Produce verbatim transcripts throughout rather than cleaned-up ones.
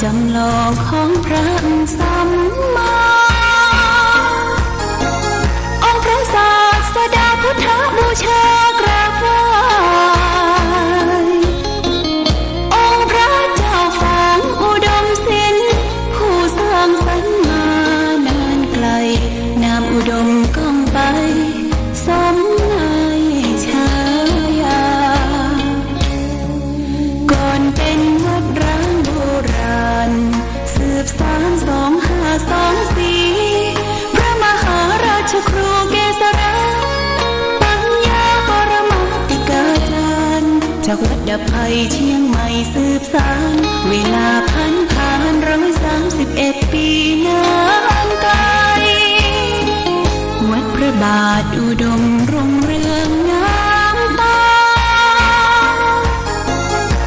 จำลองของพระสัมมา องค์พระศาสดาพุทธบูชากราบไหว้ องค์พระเจ้าฝางอุดมสิน ผู้สร้างสรรค์มานานไกล นามอุดมก้องไป สมในฉายา ก่อนเป็นวัดร้างโบราณ สืบสานสองห้าสองสี่ พระมหาราชครูเกษรา ปัญญาปรมาติกาจารย์ จากวัดดับภัยเชียงใหม่สืบสาน เวลาผันผ่านร้อยสามสิบเอ็ดปีนานไกล วัดพระบาทอุดมรุ่งเรืองงามตา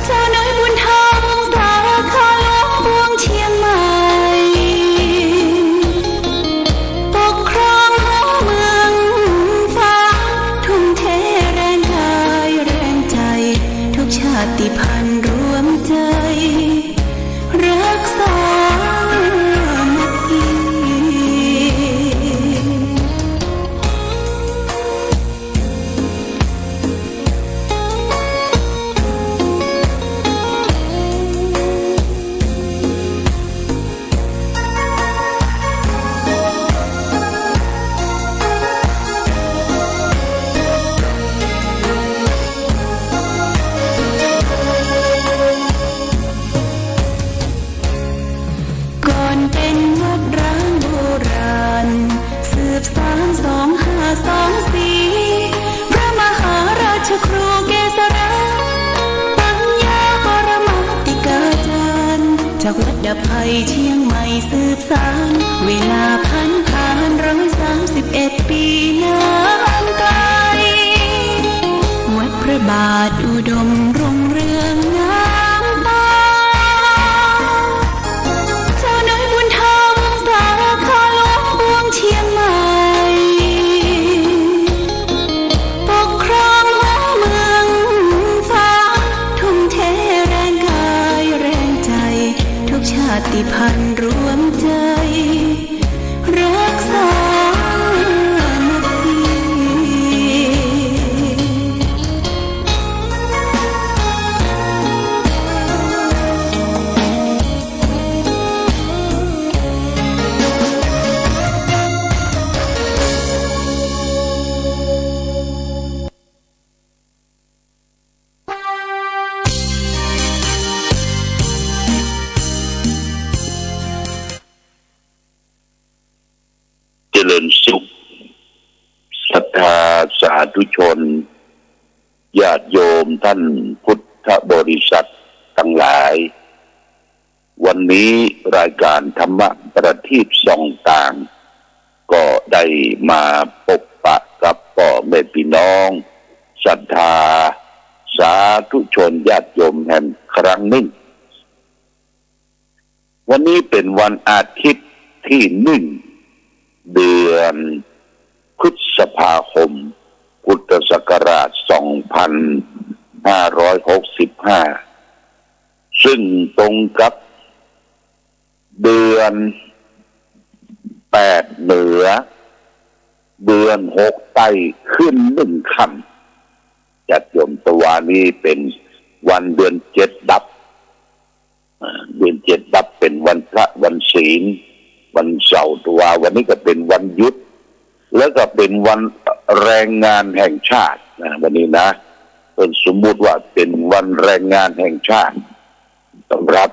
เจ้าน้อยบุญธรรมสาขาหลวงเมืองเชียงใหม่ ปกครองหัวเมืองฟ้า ทุ่มเทแรงกายแรงใจ ทุกชาติพันธุ์รวมใจ รักสามัคคี ก่อนเป็นวัดร้างโบราณ สืบสานสองห้าสองสี่ พระมหาราชครูเกษรา ปัญญาปรมาติกาจารย์ จากวัดดับภัยเชียงใหม่สืบสาน เวลาผันผ่านร้อยสามสิบเอ็ดปีนานไกล วัดพระบาทอุดมรุ่งเรืองงามตา เจ้าน้อยบุญธรรมสาขาหลวงเมืองเชียงใหม่ ปกครองหัวเมืองฟ้า ทุ่มเทแรงกายแรงใจ ทุกชาติพันธุ์รวมใจ รักสามัคคี เจริญสุข ศรัทธาสาธุชน ญาติโยมท่านพุทธบริษัทตังหลาย วันนี้รายการธรรมะประทีปส่องตาง ก็ได้มาปะปะกับป้อแม่ปี้น้อง ศรัทธาสาธุชนญาติโยมแหมครั้งนึ่ง วันนี้เป๋นวันอาทิตย์ตี้นึ่ง เดือนพฤษภาคม พุทธศักราชสองพันห้าร้อยหกสิบห้า ซึ่งตรงกับเดือนแปดเหนือ เดือนหกใต้ขึ้นนึ่งค่ำ ญาติโยม ตะวานี้เป๋นวันเดือนเจ็ดดับ อ่า เดือนเจ็ดดับเป๋นวันพระวันศีล วันเสาร์ ตะวาวันนี้ก็เป๋นวันหยุด แล้วก็เป๋นวันแรงงานแห่งชาตินะ วันนี้นะ เปิ้นสมมุติว่าเป๋นวันแรงงานแห่งชาติ สำหรับ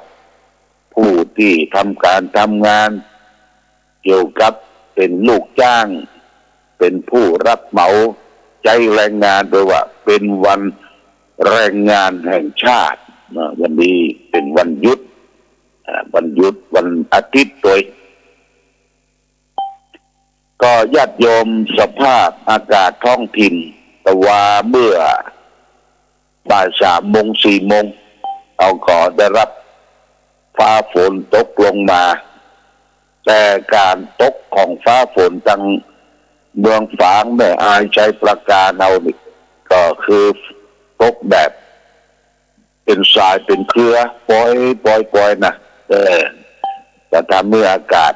ผู้ตี้ทำก๋านทำงาน เกี่ยวกับเป๋นลูกจ้าง เป๋นผู้ฮับเหมาใจ๊แรงงาน แปลว่าเป๋นวันแรงงานแห่งชาตินะ วันนี้เป๋นวันหยุด อ่า วันหยุดวันอาทิตย์ตวย ก็ญาติโยม สภาพอากาศท้องถิ่น ตะวาเมื่อ บ่ายสามโมง สี่โมง เฮาก็ได้ฮับฟ้าฝนตกลงมา แต่ก๋านตกของฟ้าฝนตังเมืองฝาง แม่อาย ชัยปราการเฮานี่ ก็คือตกแบบเป๋นสายเป๋นเครือ ปอยๆๆ นะ อ จะทำหื้ออากาศ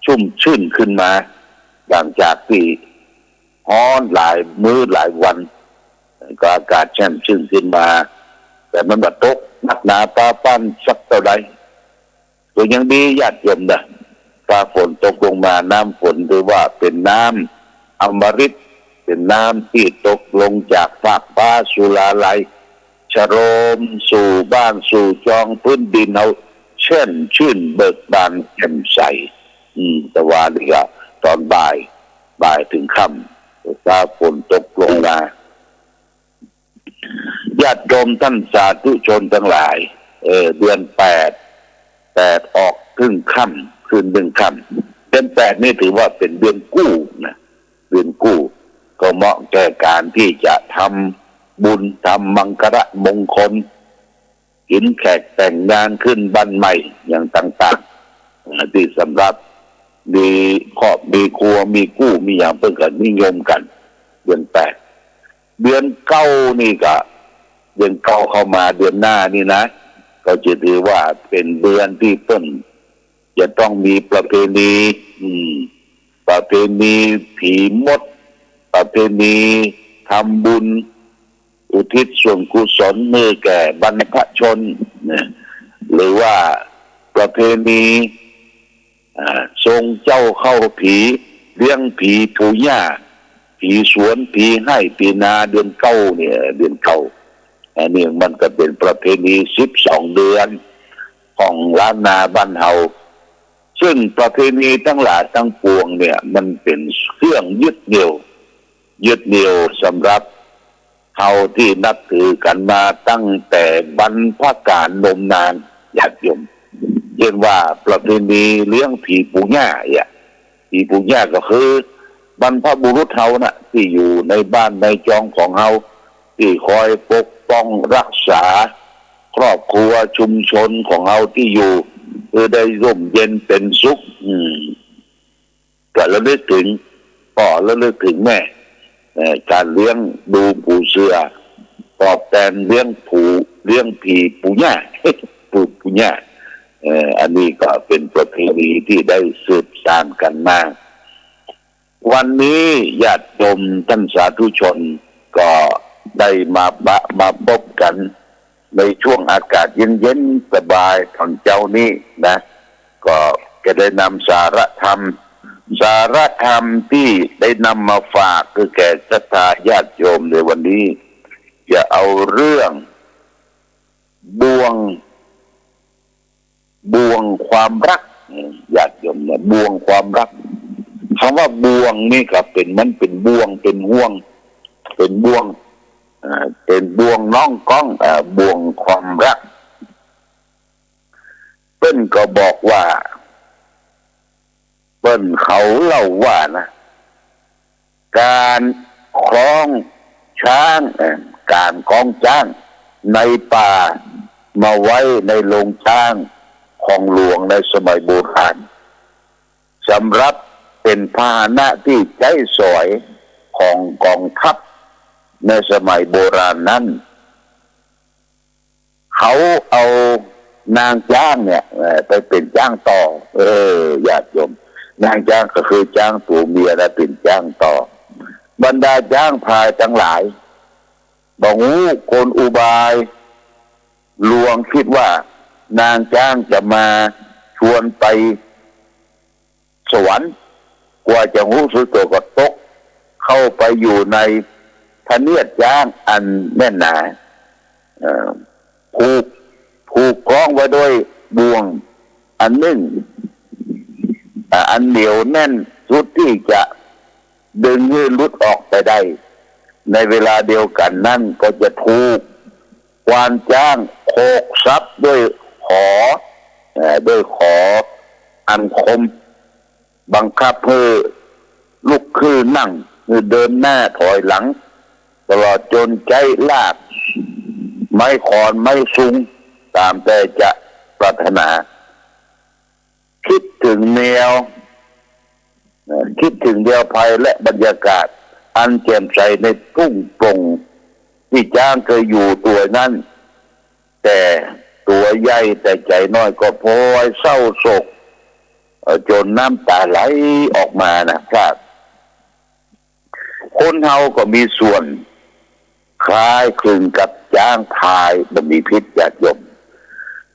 ชุ่มชื่นขึ้นมา หลังจากตี้ฮ้อนหลายมื้อหลายวัน ก็อากาศแจ่มชื่นขึ้นมา แต่มันบ่ตกนักหนาปาปันสักเต้าใด ก็ยังดีญาติโยมนะ ฟ้าฝนตกลงมา น้ำฝนถือว่าเป๋นน้ำอมฤต เป๋นน้ำตี้ตกลงจากฟากฟ้าสุราลัย ชโลมสู่บ้านสู่จองพื้นดินเฮา แจ่มชื่นเบิกบานแจ่มใส อืม แต่ว่านี่ก็ตอนบ่าย บ่ายเถิงค่ำ ฟ้าฝนตกลงมา ญาติโยมต้านสาธุชนตังหลาย เออ เดือนแปด แปดออกครึ่งค่ำ คืนหนึ่งค่ำ เดือนแปดนี่ถือว่าเป๋นเดือนกู้นะ เดือนกู้ ก็เหมาะแก่ก๋านตี้จะทำบุญ ทำมังคละมงคล เชิญแขกแต่งงานขึ้นบ้านใหม่อย่างต่างๆ อ่า ตี้สำหรับมีครอบมีครัว มีกู้มีหยัง เปิ้นก็นิยมกั๋น เดือนแปด เดือนเก้านี่ก็ เดือนเก้าเข้ามาเดือนหน้านี่นะ ก็จะถือว่าเป๋นเดือนตี้เปิ้นจะต้องมีประเพณี อืม ประเพณีผีมด ประเพณีทำบุญ อุทิศส่วนกุศลหื้อแก่บรรพชนนะ หรือว่าประเพณี อ่า ส่งเจ้าเข้าผี เลี้ยงผีปู่ย่า ผีสวน ผีไฮ่ ผีนา เดือนเก้าเนี่ย เดือนเก้า อันนี้มันก็เป๋นประเพณีสิบสองเดือนของล้านนาบ้านเฮา ซึ่งประเพณีตังหลายตังปวงเนี่ย มันเป๋นเครื่องยึดเหนี่ยว ยึดเหนี่ยวสำหรับเฮาตี้นับถือกั๋นมาตั้งแต่บรรพกาลนมนาน ญาติโยม เช่นว่าประเพณีเลี้ยงผีปู่ย่าเนี่ย ผีปู่ย่าก็คือบรรพบุรุษเฮาน่ะ ตี้อยู่ในบ้านในจองของเฮา ตี้คอยปกป้องรักษาครอบครัวชุมชนของเฮาตี้อยู่ หื้อได้ร่มเย็นเป๋นสุข อืม ก็ระลึกเถิงป้อ ระลึกเถิงแม่ เอ่อ ก๋านเลี้ยงดูปูเสือ ตอบแตนเลี้ยงผู เลี้ยงผีปู่ย่า ปู่ ปู่ย่า เอ่อ อันนี้ก็เป๋นประเพณีตี้ได้สืบสานกั๋นมา วันนี้ญาติโยมต้านสาธุชนก็ได้มาปะ มาปบกั๋นในช่วงอากาศเย็นๆ สบายต๋อนเจ๊านี้นะ ก็จะได้นำสาระธรรม สาระธรรมตี้ได้นำมาฝากหื้อแก่ศรัทธาญาติโยมในวันนี้ จะเอาเรื่องบ่วง บ่วงความฮัก ญาติโยมนะ บ่วงความฮัก กำว่าบ่วงนี่ก็เป๋น มันเป๋นบ่วง เป๋นห่วง เป๋นบ่วง อ่า เป๋นบ่วงน้องก๊อง อ่า บ่วงความฮัก เปิ้นก็บอกว่า เปิ้นเขาเล่าว่านะ ก๋านคล้องจ๊าง เอ่อ ก๋านคล้องจ๊างในป่า มาไว้ในโฮงจ๊างของหลวงในสมัยโบราณ สำหรับเป๋นพาหนะตี้ใจ๊สอยของก๋องทัพในสมัยโบราณนั้น เขาเอานางจ๊างเนี่ย เอ่อ ไปเป๋นจ๊างต่อ เออ ญาติโยม นางจ๊างก็คือจ๊างตั๋วเมียนะ เป๋นจ๊างต่อ บรรดาจ๊างพลายตังหลาย บ่ฮู้กลอุบาย ลวงกึ๊ดว่านางจ๊างจะมาชวนไป สวรรค์ กว่าจะฮู้สึกตั๋วก็ตกเข้าไปอยู่ในพเนียดจ๊างอันแน่นหนา เอ่อ ผูก ผูกคล้องไว้ด้วยบ่วงอันนึ่ง อ่า อันเหนียวแน่นสุดตี้จะดึงหื้อหลุดออกไปได้ ในเวลาเดียวกั๋นนั้นก็จะถูก ควานจ๊างโขกสับด้วยขอ เอ่อ ด้วยขออันคม บังคับหื้อลุกขึ้นนั่ง หื้อเดินหน้าถอยหลัง ตลอดจ๋นใจ๊ลากไม้ขอนไม้ซุง ต๋ามแต่จะปรารถนา กึ๊ดเถิงแนว เอ่อ กึ๊ดเถิงแนวภัยและบรรยากาศอันแจ่มใสในทุ่งปลงตี้จ๊างเกยอยู่ตั๋วนั้น แต่ ตั๋วใหญ่แต่ใจ๋น้อยก็พลอยเศร้าโศก เอ่อ จ๋นน้ำต๋าไหลออกมานะ ครับ คนเฮาก็มีส่วนคล้ายคลึงกับจ๊างพลายบ่มีผิด ญาติโยม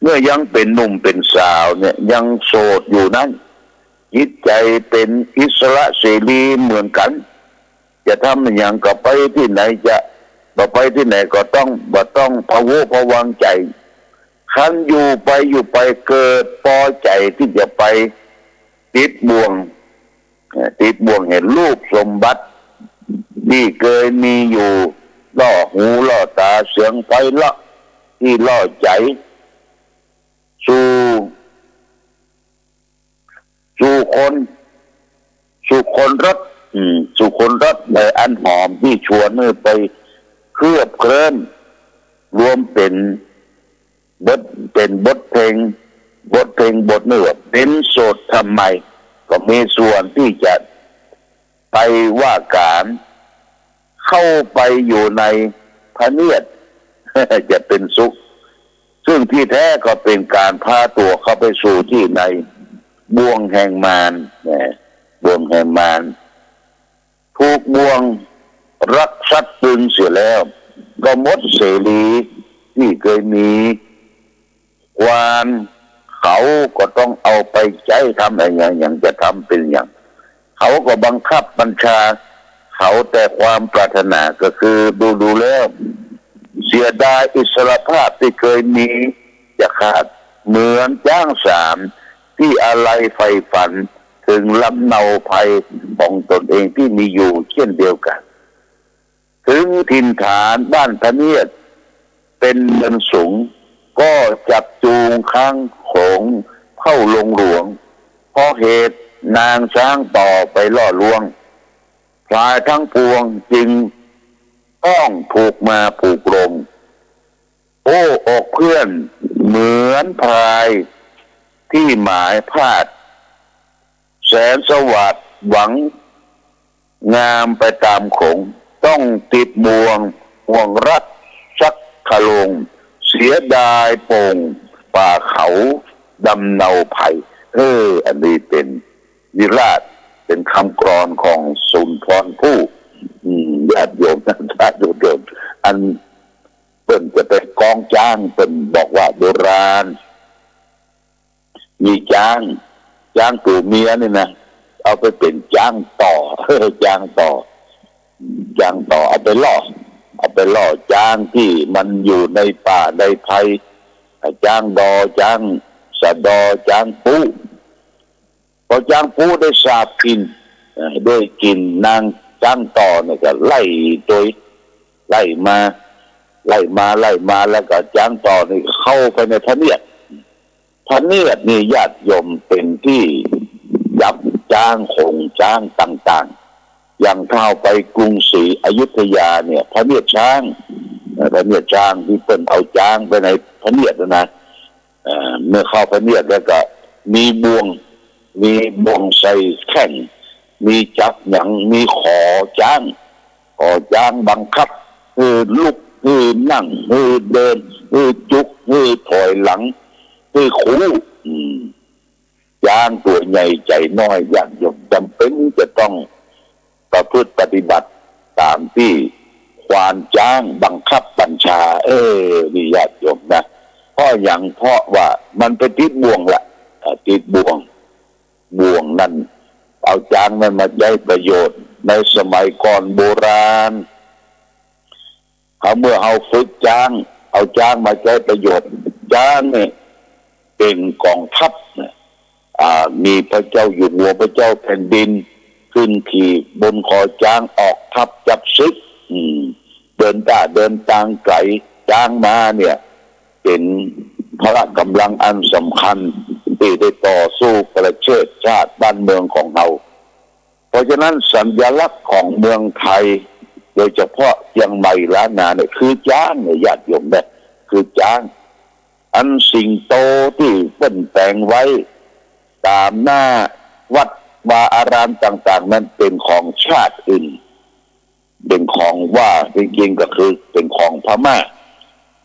เมื่อยังเป๋นหนุ่มเป๋นสาวเนี่ย ยังโสดอยู่นั้น จิตใจ๋เป๋นอิสระเสรีเหมือนกั๋น จะทำอะหยังก็ไปตี้ไหน จะบ่ไปตี้ไหนก็ต้อง บ่ต้องพะวงพะวังใจ๋ คันอยู่ไปอยู่ไปเกิดปอใจ๋ตี้จะไปติดบ่วง เอ่อ ติดบ่วงแห่งรูปสมบัติตี้เกยมีอยู่ ล่อหูล่อต๋า เสียงไพเราะตี้ล่อใจ๋ สู่ สู่คน สู่คนรส อืม สู่คนรส เอ่อ อันหอมตี้ชวนหื้อไปเคลิบเคลิ้ม รวมเป๋นบท เป๋นบทเพลง บทเพลงบทนึ่งว่าเป๋นโสดทำไม ก็มีส่วนตี้จะไปว่าก๋าน เข้าไปอยู่ในพเนียด จะเป๋นสุข ซึ่งตี้แต๊ก็เป๋นก๋านพาตั๋วเข้าไปสู่ตี้ในบ่วงแห่งมาร นะ บ่วงแห่งมาร ถูกบ่วงรักซัดตึงเสียแล้ว ก็หมดเสรีตี้เกยมี ควานเขาก็ต้องเอาไปใจ๊ทำอะหยัง หยังจะทำเป๋นหยัง เขาก็บังคับบัญชาเขา แต่ความปรารถนาก็คือ ดูๆ แล้ว เสียดายอิสรภาพตี้เกยมีจะขาด เหมือนจ๊างสามตี้อาลัยใฝ่ฝันเถิงลำเนาภัยของตนเองตี้มีอยู่เช่นเดียวกั๋น ถึงถิ่นฐานบ้านพะเนียดเป๋นเมืองสูง ก็จับจูงข้างโขงเข้าลงหลวง เพราะเหตุนางจ๊างต่อไปล่อลวง พลายทั้งปวงจึงต้องถูกมาผูกลง โอ้อกเพื่อน เหมือนพลายตี้หมายพลาด แสนสวัสดิ์หวังงามไปต๋ามโขง ต้องติดบ่วง บ่วงรักซักคะโลง เสียดายโป่งป่าเขาดำเนาภัย เออ อันนี้เป๋นวิราช เป๋นกำกลอนของสุนทรภู่ อืม ญาติโยม ญาติโยม อันเปิ้นจะไปกองจ๊าง เปิ้นบอกว่าโบราณ มีจ๊าง จ๊างตั๋วเมียนี่นะ เอาไปเป๋นจ๊างต่อ จ๊างต่อ จ๊างต่อ เอาไปล่อ เอาไปล่อจ๊างตี้มันอยู่ในป่าในไพร จ๊างดอ จ๊างสะดอ จ๊างปู๊ พอจ๊างปู๊ได้สาบกลิ่น เอ่อ ได้กลิ่นนางจ๊างต่อเนี่ยก็ไล่ตวย ไล่มา ไล่มา ไล่มา แล้วก็จ๊างต่อนี่เข้าไปในพะเนียด พะเนียดนี่ญาติโยมเป๋นตี้จับจ๊าง โขงจ๊างต่างๆ อย่างถ้าไปกรุงศรีอยุธยาเนี่ย พะเนียดจ๊าง เอ่อ พะเนียดจ๊างตี้เปิ้นเอาจ๊างไปในพะเนียดนะนะ เอ่อ เมื่อเข้าพะเนียดแล้วก็มีบ่วง มีบ่วงใส่แข้ง มีจับหยัง มีขอจ๊าง ขอจ๊างบังคับ หื้อลุก หื้อนั่ง หื้อเดิน หื้อจุก หื้อถอยหลัง หื้อคู อืม จ๊างตั๋วใหญ่ใจ๋น้อย ญาติโยมจ๋ำเป๋นจะต้องประพฤติปฏิบัติต๋ามตี้ควานจ๊างบังคับบัญชา เออ นี่ญาติโยมนะ เพราะหยัง เพราะว่ามันไปติดบ่วงละ อ่า ติดบ่วง บ่วงนั้น เอาจ๊างนั้นมาใจ๊ประโยชน์ ในสมัยก่อนโบราณ เขา เมื่อเฮาฝึกจ๊าง เอาจ๊างมาใจ๊ประโยชน์ จ๊างเนี่ยเป๋นก๋องทัพนะ อ่า มีพระเจ้าอยู่หัว พระเจ้าแผ่นดิน ขึ้นขี่บนคอจ๊าง ออกทัพจับศึก อืม เดินต้าเดินตางไก๋ จ๊างม้าเนี่ย เป๋นพละก๋ำลังอันสำคัญตี้ได้ต่อสู้ประเทศชาติบ้านเมืองของเฮา เพราะฉะนั้นสัญลักษณ์ของเมืองไทย โดยเฉพาะเจียงใหม่ล้านนาเนี่ย คือจ๊างเนี่ย ญาติโยมเนี่ย คือจ๊าง อันสิงโตตี้เปิ้นแป๋งไว้ต๋ามหน้าวัดวาอารามต่างๆ นั้นเป๋นของชาติอื่น เป๋นของว่าจริงๆ ก็คือเป๋นของพม่า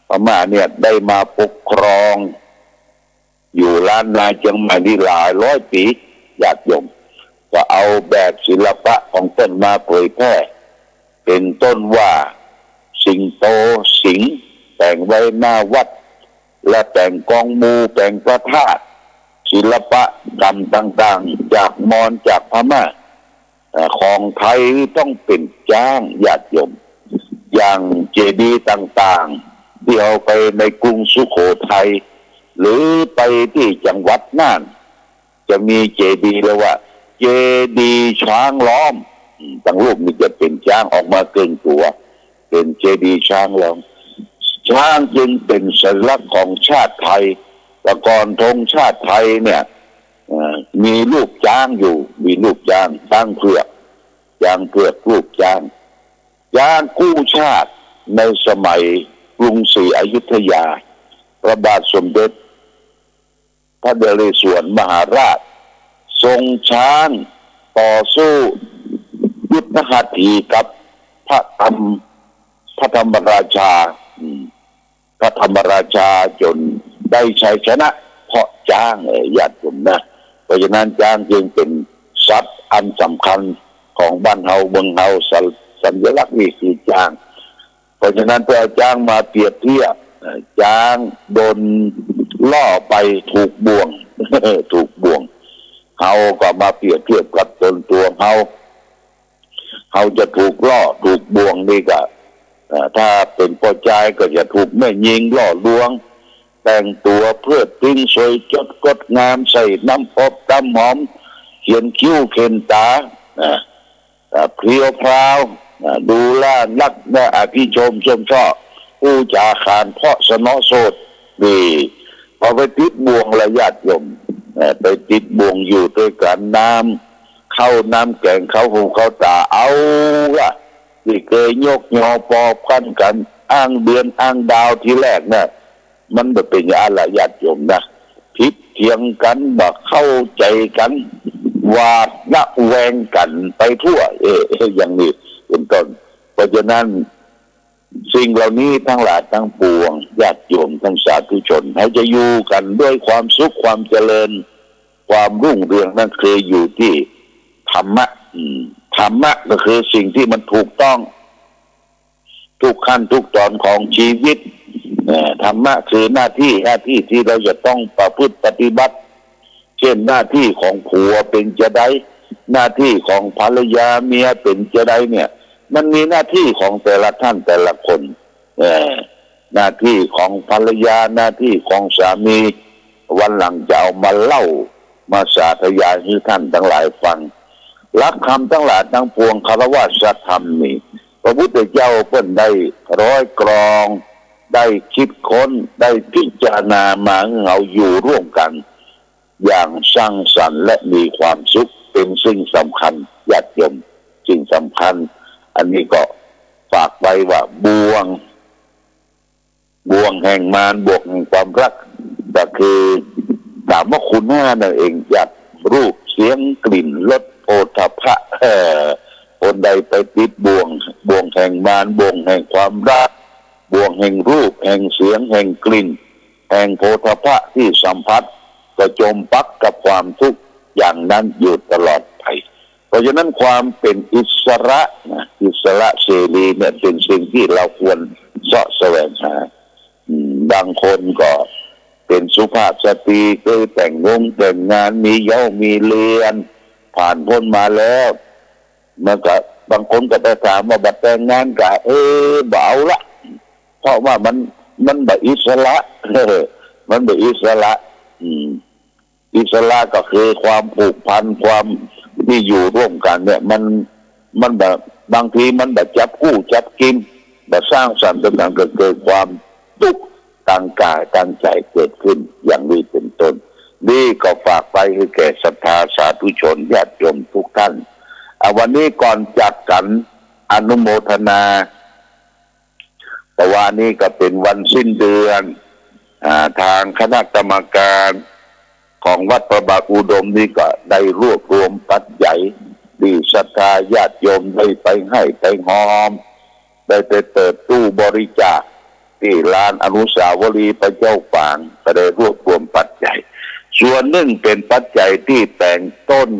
พม่าเนี่ยได้มาปกครองอยู่ล้านนาเจียงใหม่นี่หลายร้อยปี๋ ญาติโยม ก็เอาแบบศิลปะของเปิ้นมาเผยแพร่ เป๋นต้นว่าสิงโต สิงห์ แป๋งไว้หน้าวัด และแป๋งกองมู แป๋งพระธาตุ ศิลปะกรรมต่างๆ จากมอญ จากพม่า เอ่อ ของไทยต้องเป๋นจ๊าง ญาติโยม อย่างเจดีย์ต่างๆ ตี้เฮาไปในกรุงสุโขทัย หรือไปตี้จังหวัดน่าน จะมีเจดีย์เรียกว่า เจดีย์ช้างล้อม อืม ตังรูปนี่จะเป๋นจ๊างออกมาเกิ่งตั๋ว เป๋นเจดีย์ช้างล้อม จ๊างจึงเป๋นสัญลักษณ์ของชาติไทย แต่ก่อนธงชาติไทยเนี่ย เอ่อ มีรูปจ๊างอยู่ มีรูปจ๊าง จ๊างเผือก จ๊างเผือกรูปจ๊าง จ๊างกู้ชาติในสมัยกรุงศรีอยุธยา พระบาทสมเด็จพระนเรศวรมหาราช ทรงจ๊างต่อสู้ยุทธหัตถีกับพระธรรม พระธรรมราชา อืม พระธรรมราชาจ๋นได้ชัยชนะเพราะจ๊าง เอ่อ ญาติโยมนะ เพราะฉะนั้นจ๊างจึงเป๋นสัตว์อันสำคัญของบ้านเฮาเมืองเฮา สัญ- สัญลักษณ์นี่คือจ๊าง เพราะฉะนั้นเปิ้นเอาจ๊างมาเปรียบเทียบ เอ่อ จ๊างโดนล่อไปถูกบ่วง ถูกบ่วง เฮาก็มาเปรียบเทียบกับตนตั๋วเฮา เฮาจะถูกล่อถูกบ่วงนี่ก็ เอ่อ ถ้าเป๋นป้อจายก็จะถูกแม่ญิงล่อลวง แต่งตั๋วเพื่อปิ๊งสวยจดงดงาม ใส่น้ำอบน้ำหอม เขียนคิ้วเขียนต๋า นะ เอ่อ เพรียวพราว นะ ดูหล้านัก นะ อภิชมชมชอบ อู้จ๋าขานเพราะสนอโสด นี่ พอไปติดบ่วงละญาติโยม เอ่อ ไปติดบ่วงอยู่ตวยกั๋น น้ำข้าวน้ำแก๋ง ข้าวหุงข้าวต๋า เอาละ ตี้เกยยกยอปอพันกั๋น อ้างเดือนอ้างดาวทีแรกน่ะ มันบ่เป๋นอย่างอั้นละญาติโยมนะ ผิดเถียงกั๋น บ่เข้าใจ๋กั๋น หวาดระแวงกั๋นไปทั่ว เอ๊ะ อย่างนี้เป๋นต้น เพราะฉะนั้น สิ่งเหล่านี้ตังหลายตังปวง ญาติโยมตังสาธุชน เฮาจะอยู่กั๋นด้วยความสุขความเจริญ ความรุ่งเรืองนั้นคืออยู่ตี้ธรรมะ อืม ธรรมะก็คือสิ่งตี้มันถูกต้อง ทุกขั้นทุกต๋อนของชีวิต เอ่อ ธรรมะคือหน้าตี้ หน้าตี้ตี้เฮาจะต้องประพฤติปฏิบัติ เจ้นหน้าตี้ของผัวเป๋นจาใด หน้าตี้ของภรรยาเมียเป๋นจาใดเนี่ย มันมีหน้าตี้ของแต่ละท่านแต่ละคน เอ่อ หน้าตี้ของภรรยา หน้าตี้ของสามี วันหลังจะเอามาเล่า มาสาธยายหื้อท่านตังหลายฟัง หลักธรรมตังหลายตังปวง คารวะธรรมนี่ พระพุทธเจ้าเปิ้นได้ร้อยกรอง ได้คิดค้น ได้พิจารณามาหื้อเฮาอยู่ร่วมกั๋น อย่างสร้างสรรค์และมีความสุข เป๋นสิ่งสำคัญ ญาติโยม สิ่งสำคัญ อันนี้ก็ฝากไว้ว่าบ่วง บ่วงแห่งมาร บ่วงแห่งความรัก ก็คือก๋ามคุณห้านั่นเอง จากรูป เสียง กลิ่น รส โผฏฐัพพะ เอ่อ คนใดไปติดบ่วง บ่วงแห่งมาร บ่วงแห่งความรัก บ่วงแห่งรูป แห่งเสียง แห่งกลิ่น แห่งโผฏฐัพพะตี้สัมผัส ก็จมปักกับความทุกข์อย่างนั้นอยู่ตลอดไป เพราะฉะนั้นความเป๋นอิสระนะ อิสระเสรีเนี่ยเป๋นสิ่งตี้เฮาควรเซาะแสวงหา อืม บางคนก็เป๋นสุภาพสตรี เกยแต่งงงแต่งงาน มีเย้ามีเรือน ผ่านป๊นมาแล้ว มันก็ บางคนก็ไปถามว่าบ่แต่งงานกะ เออ บ่เอาละ เพราะว่ามัน มันบ่อิสระ มันบ่อิสระ อืม อิสระก็คือความผูกพัน ความตี้อยู่ร่วมกั๋นเนี่ย มัน มันบ่ บางทีมันบ่จับกู้จับกิ๋ม บ่สร้างสรรค์ต่างๆ ก็เกิดความตุ๊กข์ตางก๋ายตางใจ๋เกิดขึ้น อย่างนี้เป๋นต้น นี่ก็ฝากไว้หื้อแก่ศรัทธาสาธุชนญาติโยมทุกท่าน อ่ะ วันนี้ก่อนจากกั๋น อนุโมทนา เพราะว่านี้ก็เป๋นวันสิ้นเดือน อ่า ตางคณะกรรมก๋านของวัดพระบาทอุดมนี่ก็ได้รวบรวมปัจจัยตี้ศรัทธาญาติโยมได้ไปฮ้ำไปฮอม ได้ไปเปิดตู้บริจาค ตี้ลานอนุสาวรีย์พระเจ้าฝาง ก็ได้รวบรวมปัจจัย ส่วนนึ่งเป๋นปัจจัยตี้แต่งต้น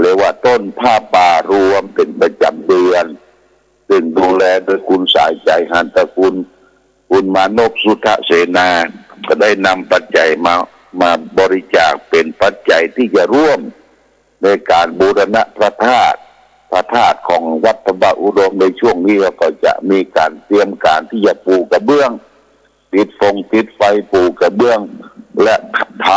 เรียกว่าต้นผ้าป่ารวมเป๋นประจ๋ำเดือน ซึ่งดูแลโดยคุณสายใจ๋ หานตกุล คุณมานพ สุทธเสนา ก็ได้นำปัจจัยมา มาบริจาคเป๋นปัจจัยตี้จะร่วมในก๋านบูรณะพระธาตุ พระธาตุของวัดพระบาทอุดม ในช่วงนี้ก็จะมีก๋านเตรียมก๋านตี้จะปูกระเบื้อง ติดฟงติดไฟ ปูกระเบื้อง และท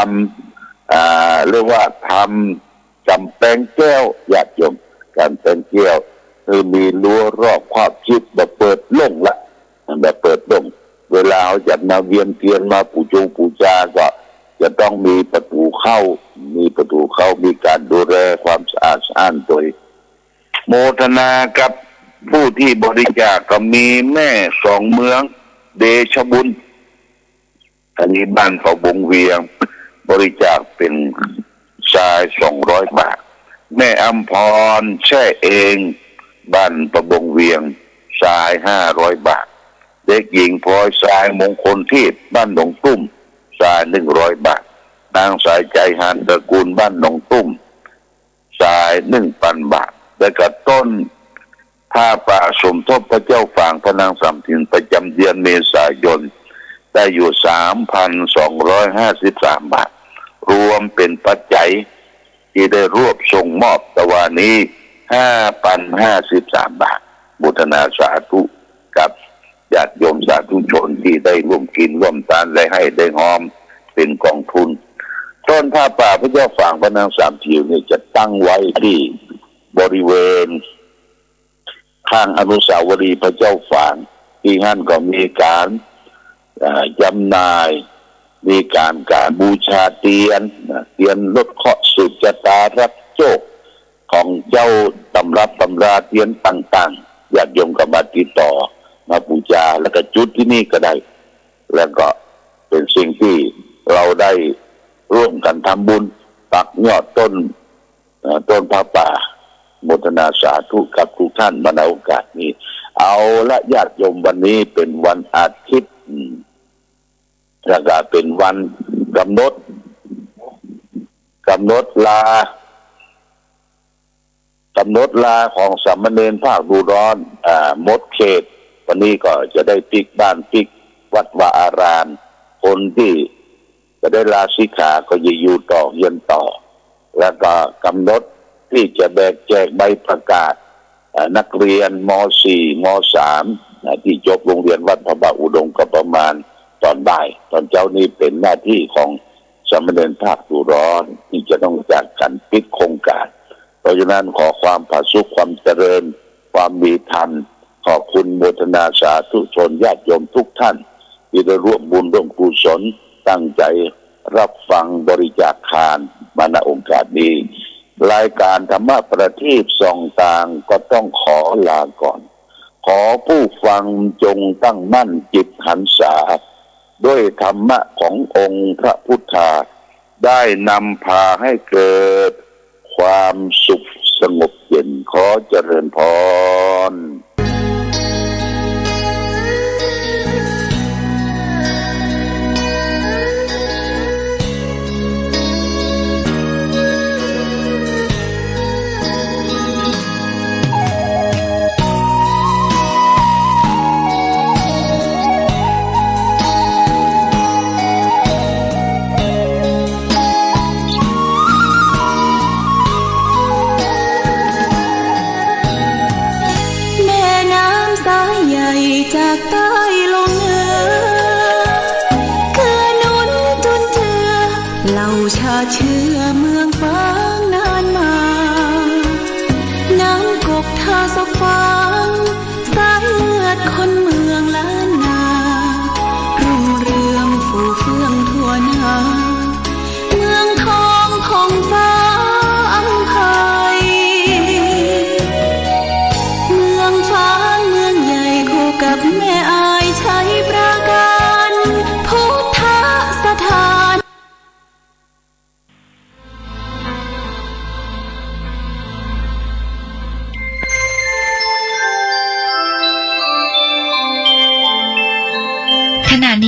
ำ อ่า เรียกว่าทำก๋ำแปงแก้ว ญาติโยม ก๋ำแปงแก้ว หื้อมีรั้วรอบคอบชิด บ่เปิดโล่งละ บ่เปิดโล่ง เวลาเฮาจะมาเวียนเตียน มาปู๋จงปู๋จา ก็จะต้องมีประตู๋เข้า มีประตู๋เข้า มีก๋านดูแลความสะอาดสะอ้านโตย โมทนากับผู้ตี้บริจาคก็มีแม่สองเมือง เดชบุญ อันนี้บ้านประบงเวียง บริจาคเป๋นทรายสองร้อยบาท แม่อำพร แซ่เอง บ้านประบงเวียง ทรายห้าร้อยบาท เด็กหญิงพลอย ทรายมงคลทิพย์ บ้านหนองตุ้ม ทรายหนึ่งร้อยบาท นางสายใจ๋ หานตกุล บ้านหนองตุ้ม ทรายหนึ่งปันบาท แล้วก็ต้นผ้าป่าสมทบพระเจ้าฝางพระนางสามเสียนประจ๋ำเดือนเมษายน ได้อยู่สามพันสองร้อยห้าสิบสามบาท รวมเป๋นปัจจัยตี้ได้รวบส่งมอบตะวานี้ห้าปันห้าสิบสามบาท โมทนาสาธุกับญาติโยมสาธุชนตี้ได้ร่วมกิ๋นร่วมตาน ได้ให้ได้ฮอมเป๋นก๋องทุน ต้นผ้าป่าพระเจ้าฝางพระนางสามเสียนนี่จะตั้งไว้ตี้บริเวณข้างอนุสาวรีย์พระเจ้าฝาง ตี้หั้นก็มีก๋าน เอ่อ จ๋ำหน่าย มีก๋าน ก๋านบูชาเตียนนะ เตียนลดเคราะห์ สืบจะต๋า รับโจค ของเจ้าตำรับตำราเตียนต่างๆ ญาติโยมก็มาติดต่อมาบูชา แล้วก็จุดตี้นี่ก็ได้ แล้วก็เป๋นสิ่งตี้เฮาได้ร่วมกั๋นทำบุญปักยอดต้น เอ่อ ต้นผ้าป่า โมทนาสาธุกับกู้ต้านมาในโอกาสนี้ เอาละญาติโยม วันนี้เป๋นวันอาทิตย์ อืม แล้วก็เป๋นวันก๋ำหนด ก๋ำหนดลา ก๋ำหนดลาของสามเณรภาคฤดูร้อน อ่า หมดเขต วันนี้ก็จะได้ปิ๊กบ้านปิ๊กวัดวาอาราม คนตี้จะได้ลาสิกขาก็จะอยู่ต่อเฮียนต่อ แล้วก็ก๋ำหนดตี้จะแบกแจกใบประกาศ เอ่อ นักเรียน ม.สี่ ม.สาม นะ ตี้จบโฮงเฮียนวัดพระบาทอุดมก็ประมาณต๋อนบ่าย ต๋อนเจ๊านี้เป๋นหน้าตี้ของสามเณรภาคฤดูร้อนตี้จะต้องจากกั๋นปิ๊กโครงก๋าน เพราะฉะนั้นขอความผาสุก ความเจริญ ความมีธรรม ขอบคุณโมทนาสาธุชนญาติโยมทุกท่านตี้ได้ร่วมบุญร่วมกุศล ตั้งใจ๋รับฟังบริจาคทานมา ณ โอกาสนี้ รายก๋านธรรมะประทีปส่องตางก็ต้องขอลาก่อน ขอผู้ฟังจงตั้งมั่นจิตหันษา ด้วยธรรมะขององค์พระพุทธา ได้นำพาให้เกิดความสุขสงบเย็น ขอเจริญพร แม่น้ำสายใหญ่จากใต้ลงเหนือ เกื้อหนุนจุนเจือ เหล่าชาติเชื้อเมืองฝางนานมา น้ำกกท่าซอกฝาง สายเลือดคนเมืองล้านนา รุ่งเรืองฟูเฟื่องทั่วหน้า เมืองทองผ่องฟ้าอำไพ เมืองฝางเมืองใหญ่คู่กับแม่อาย ขณะ